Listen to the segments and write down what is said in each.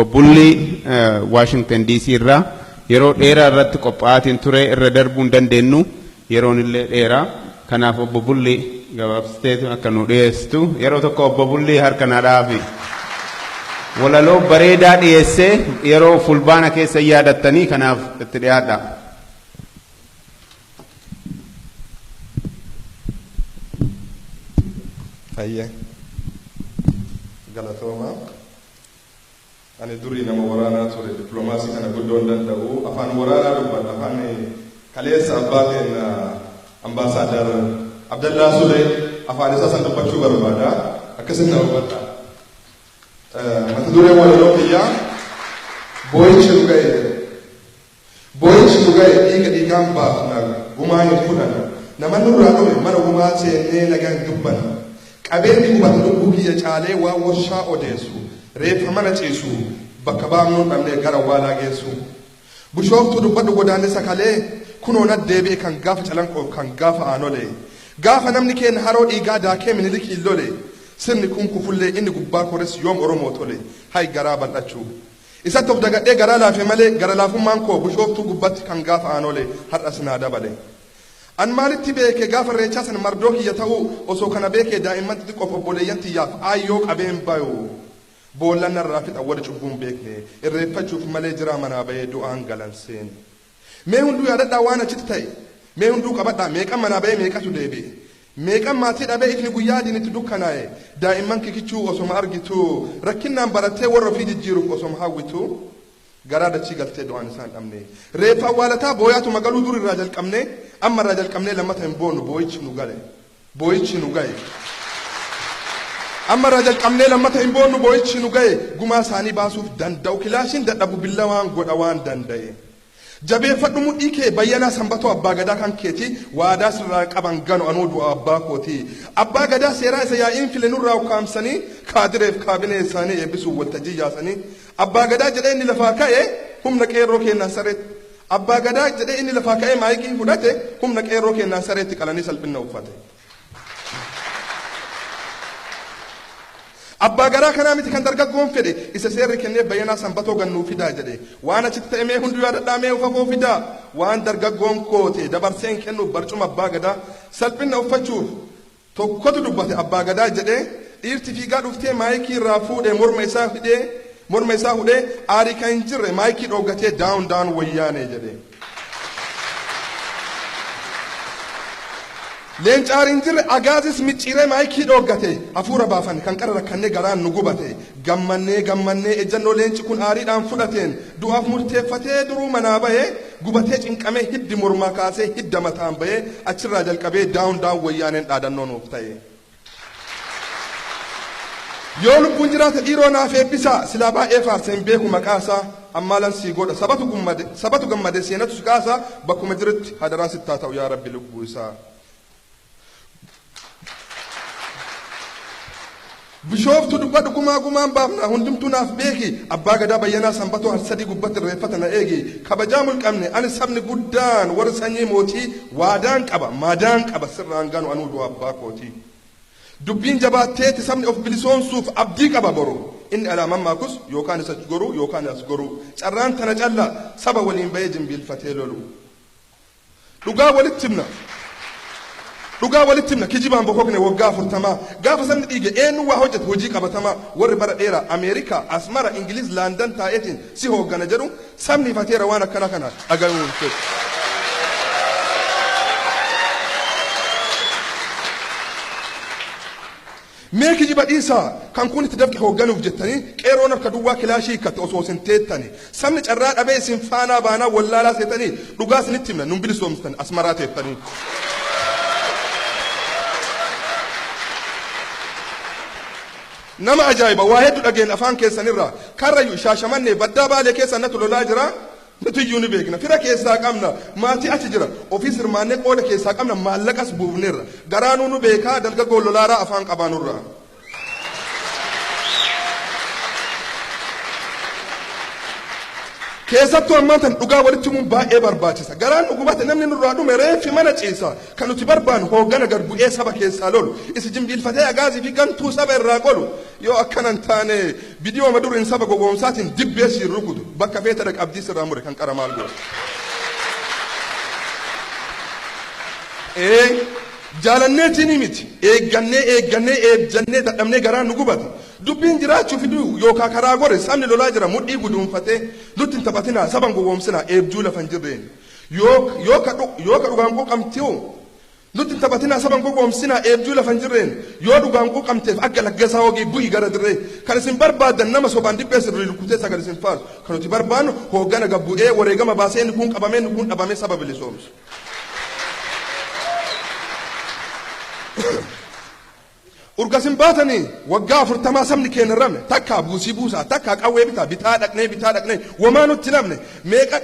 Obbo Bullii Washington DC irraa yeroo dheeraa irratti qophaa'aatiin ture irra darbuu hin dandeenyu, yeroon illee dheeraa. Kanaaf Obbo Bullii gabaabsiteetu akka nu dhiyeessitu. Yeroo tokko Obbo Bullii harka na dhaafi. Walaloo bareedaa dhiyeessee yeroo fulbaana keessa yaadattanii, kanaaf itti dhiyaadha. Hayyee. Galatooma. Ani durii nama waraanaa ture, dippiloomaasii kana guddoo hin danda'u. Afaan waraanaa dubbadha. Afaan kaleessa abbaa keenya Ambaasaadar Abdallaa Sulee afaan isaa san dubbachuu barbaada. Akkasitti na hubadha. Mata dureen walaloo kiyyaa "Boo'ichi nu ga'e" jedha. Boo'ichi nu ga'e, dhiiga dhiigaan baafna, gumaa hin fudhanna. Nama nurraa dhume mana gumaa seennee nagaa hin dubbanna. Qabeenyi gubate lubbuu kiyya caalee waan warshaa odeessu. Reeffa mana ciisu bakka baafnuun dhabnee gara awwaalaa geessu. Bushooftuu dubbadhu, godaannisa kalee kunoo nat deebi'e kan gaafa Calanqoof kan gaafa Aanolee. Gaafa namni keenya haroo dhiigaa daakee Minilikiin lole. Sirni kun kufullee inni gubbaa kores yoom Oromoo tole. Hay garaa bal'achuu. Isatti of dagadhee garaa laafe malee gara laafummaan koo Bushooftuu gubbatti kan gaafa Aanolee har'as naa dabale. An maalitti beeke gaafa Irreechaa sana mardoo kiyya ta'uu? Osoo kana beekee daa'imman xixiqqoof obboleeyyan tiyyaaf aayyoo qabeen bayu. Boolla narraa fixa warri cubbuun beekne, irreeffachuuf malee jiraa manaa bahee du'aan galan seene. Mee hunduu yaadadhaa waan achitti ta'e. Mee hunduu qabadhaa, meeqan manaa bahee, meeqatu deebi'e. Meeqan maatii dhabee, ifni guyyaa adiin itti dukkanaa'e. Daa'imman kikichuu osoma argituu, rakkinnaan barattee warra ofii jijjiiruuf osoma hawwituu garaa dachii galtee du'aan isaan dhabne. Reeffa awwaalataa booyaatuma galuu dur irraa jalqabne, amma irraa jalqabnee lammata hin boonu, boo'ichi nu gale. Boo'ichi nu ga'e. Amma irraa jalqabnee lammata hin boonnu, boo'ichi nu ga'e. Gumaa isaanii baasuuf danda'u kilaashiin dadhabu billawaan godha waan danda'e. Jabeeffadhu mudhii kee, Bayyanaa Sanbatoo, abbaa gadaa kan keeti, waadaa sirraa qaban ganu anuu du'a abbaa kooti. Abbaa gadaa seeraa isa yaa'iin file nurraa ukkaamsanii kaadireef kaabinee isaanii eebbisuuf waltajjii yaasanii. Abbaa gadaa jedhee inni lafaa ka'e humna qeerroo kennaan sareetti. Abbaa gadaa jedhee inni lafaa ka'ee maayikii fudhate humna qeerroo kennaan sareetti qalanii salphinna uffate. Abbaa garaa kanaa miti kan dargaggoon fedhe, isa seerri kennee Bayyanaa Sanbatoo gannuu fidaa jedhe. Waan achitti ta'e mee hunduu yaadadhaa, mee ufafoo fidaa. Waan dargaggoon koote dabarseen kennuuf barcuma abbaa gadaa salphinna uffachuuf tokkotu dubbate abbaa gadaa jedhee dhiirti fiigaa dhuftee maayikii irraa fuudhee morma isaa hidhee, morma isaa hudhee, aarii kan hin jirre maayikii dhooggatee "Down down Wayyaanee" jedhe. Leenca aarii hin jirre agaazis micciiree maayikii dhooggate, hafuura baafan kan qara rakkannee garaan nu gubate. Gammannee gammannee ejjannoo leenci kun aariidhaan fudhateen. Du'aaf murteeffatee duruu manaa bahee, gubatee cinqamee hiddi mormaa kaasee hidda mataan bahee, achirraa jalqabee "Down down Wayyaaneen" dhaadannoo nuuf ta'e. Yoo lubbuun jiraate dhiiroo naaf eebbisaa, silaa baay'ee faarsa hin beeku maqaasaa. Ammaalan sii godha, sabatu gammade, sabatu gammade, seenatu si kaasaa. Bakkuma jirutti hadaraa sittaa ta'u yaa Rabbi lubbuu isaa. Bishooftu dubbadhu, gumaa gumaan baafna, hundumtuu naaf beeki. Abbaa gadaa Bayyanaa Sanbatoo Harsadii gubbatti irreeffata na eegi. Kabajaa mulqamne ani sabni guddaan warri sanyii mootii, waadaan qaba, maadaan qaba, sirraan ganu anuu du'a abbaa kooti. Dubbiin jabaatteeti sabni of bilisoomsuuf abdii qaba boru. Inni alaa mammaakus yookaan isa goruu yookaan as goruu. Carraan tana calla saba waliin bahee jimbiilfatee lolu. Dhugaa walitti himna. Dhugaa walitti himna, kijibaan bokokne waggaa 40. Gaafa sabni dhiige eenyu waa hojjete hojii qabatamaa? Warri bara dheeraa Ameerikaa, Asmara, Ingiliz, Laandan taa'eetiin si hooggana jedhu sabni ifateera, waan akkana kana dhagayuu hin fedhu. Mee kijiba dhiisaa, kan kun itti dafqe hoogganuuf jettanii qeerroon harka duwwaa kilaashii hiikkatte osoo isin teettani. Sabni carraa dhabee isin faanaa baanaa wallaalaa seetanii, dhugaa isinitti himna, nun bilisoomsitan Asmaraa teettanii. Nama ajaa'iba, waa hedduu dhageenya afaan keessanirraa. Karrayyuu, Shaashamannee, baddaa Baalee keessa natu lolaa jira. Nuti iyyuu ni beekna. Fira keessaa qabna. Maatii achi jira. Ofiis hirmaannee qooda keessaa qabna. Maallaqas buufneerra. Garaanuu nu beekaa, dargaggoon lolaaraa afaan qabaanurraa. Keessattuu ammaan tan dhugaa walitti himuun baay'ee barbaachisa. Garaan nu gubate, namni nurraa dhume, reeffi mana ciisa. Kan nuti barbaannu hooggana gad bu'ee saba keessaa lolu. Isi jimbiilfatee agaazii fi gantuu saba irraa qolu. Yoo akkana hin taane viidiyoo duriin saba gowwoomsaatiin dibbee siin rukutu. Bakka feete dhaq, abdii sirraa mure kan qara maal godhu. Ee, jaalanneetiin miti, eeggannee eeggannee eebjannee dadhabnee garaan nu gubate. Dubbiin jiraachuu fiduu yookaan karaa gore sabni lolaa jira mudhii guduunfatee. Nutti hin taphatinaa, saban gowwoomsinaa eebjuu lafa hin jirreen. Yoo ka dhugaan quuqamtiu, nutti hin taphatinaa, saban gowwoomsinaa eebjuu lafa hin jirreen. Yoo dhugaan quuqamteef akka laggasaa hogii bu'i gara dirree. Kan isin barbaadan nama sobaan dibbee sirrii rukutee sagal isin faarsu. Kan nuti barbaannu hooggana gabbu'ee wareegama baasee inni kun qabamee inni kun dhabamee saba bilisoomsu. Urgasin baatanii waggaa 40 sabni keenya ramne, takkaa buusii buusaa, takkaa qawwee bitaa bitaa dhaqnee bitaa dhaqnee wamaa nutti namne meeqa.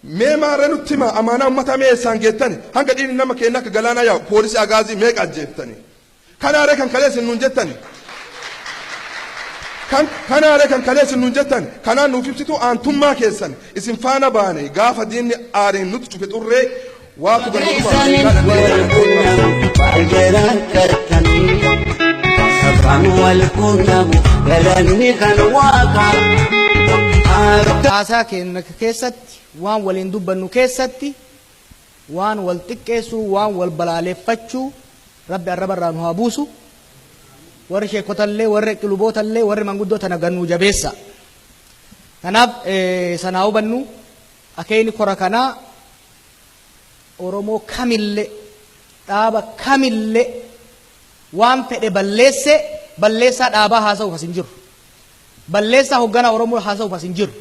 Mee maarra nutti himaa, amaanaa uummataa mee eessaan geettani? Hanga dhiirri nama keenya akka galaanaa yaa'u poolisii agaazii meeqa ajjeeftani? Kanaaree kan kaleessin nuun jettani? Kan kanaaree kan kaleessin nuun jettan? Kanaan nuuf ibsitu aantummaa keessan. Isin faana baane gaafa diinni aariin nutti cufe xurree waatu gara. Sabaan wal quunnamu, galanni kan waaqaa. Haasaa keenya keessatti, waan waliin dubbannu keessatti, waan wal xiqqeessuu, waan wal balaaleffachuu Rabbi arraba irraa nu haa buusu. Warri sheekotallee, warri qilubootallee, warri manguddoo tana gannuu jabeessa. Kanaaf sanaa hubannu, akeekni kora kanaa Oromoo kamillee, dhaaba kamillee, waan fedhe balleesse, balleessaa dhaabaa haasa'uuf as hin jiru. Balleessaa hoogganaa Oromoo haasa'uuf as hin jiru.